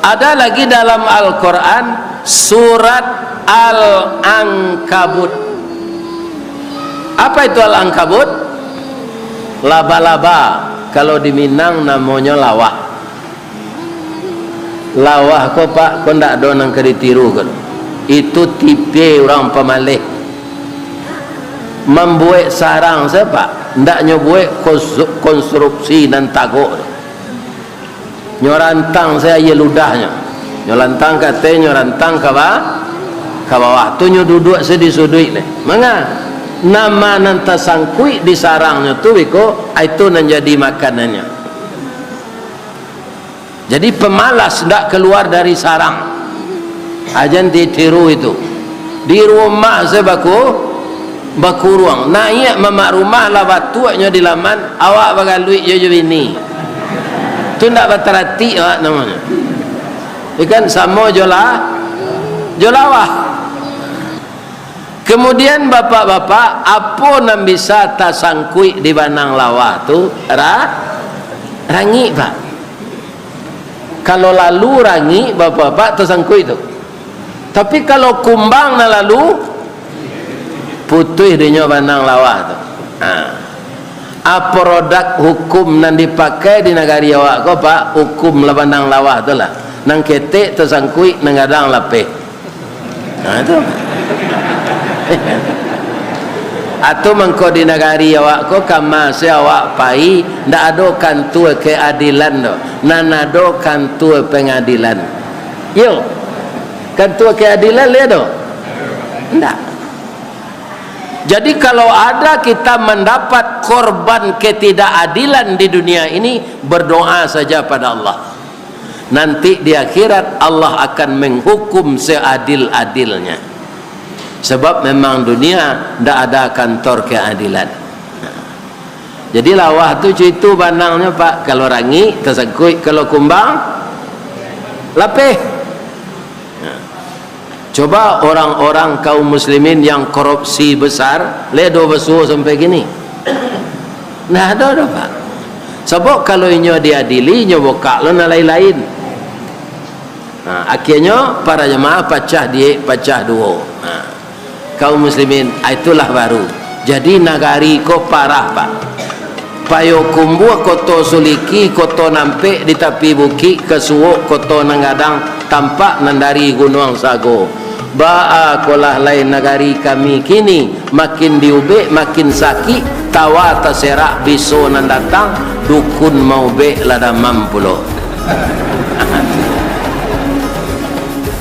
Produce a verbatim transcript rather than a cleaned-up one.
Ada lagi dalam Al-Quran, surat Al-Ankabut. Apa itu Al-Ankabut? Laba-laba. Kalau di Minang namonyo lawah. Lawah ko, Pak, ko ndak ado nan ka ditiru ko. Itu tipe urang pamaleh. Mambuek sarang sajo, Pak, ndak nyo buek konstru-, konstruksi nan tagok tu. Nyo rantang sajo aia ludahnyo. Nyo rantang ka ateh, nyo rantang ka ba-, ka bawah. Tu nyo duduak sajo di suduik lai. Manga? Nama nan tasangkuik di sarangnyo tu, beko, ah, itu nan jadi makanannyo. Jadi pamalas ndak kaluar dari sarang. Ajan ditiru itu. Di rumah sajo baku-, bakuruang. Naiak mamak rumah lah batuaknyo di laman, awak bagaluik jo, jo bini. Tu ndak bataratik awak namonyo. Ikan samo jo la-, jo lawah. Kemudian, bapak-bapak, apo nan bisa tasangkuik di banang lawah tu? Ra-, rangik, Pak. Kalau lalu rangik, bapak-bapak, tasangkuik tu. Tapi kalau kumbang nan lalu, putuih dinyo banang lawah tu. Ha. Apo produk hukum nan dipakai di nagari awak ko, Pak? Hukum lah banang lawah tu lah. Nan ketek tasangkuik, nan gadang lapeh. Nah, itu. Atau mangko di nagari awak ko, kama se awak pai, ndak ado kantua keadilan tu. Nan ado kantua pengadilan. Yo. Kantua keadilan lai ado? Ndak. Jadi, kalau ada kita mandapat korban ketidakadilan di dunia ini, berdoa saja pada Allah. Nanti di akhirat, Allah akan menghukum seadil-adilnya. Sebab memang dunia ndak ada kantor keadilan. Jadi, lawah tu cuitu banangnyo, Pak. Kalau rangik, tasangkuik. Kalau kumbang, lapeh. Nah, coba orang-orang kaum muslimin yang korupsi besar, lai ado basuo sampai kini? Nah, ado doh, Pak. Sabab kalau inyo diadili, inyo bukak lo nan lain-lain. Nah, akhirnyo para jamaah pacah diek, pacah duo. Nah. Kaum muslimin, ah, itulah baru. Jadi, nagari ko parah, Pak. Payokumbuah, Koto Suliki, Koto Nampek di tapi bukik, ka suok Koto Nan Gadang, tampak nan dari Gunuang Sago. Baa kolah lai nagari kami kini, makin diubek, makin sakik, tawa taserak biso nan datang, dukun maubek lah damam pulo.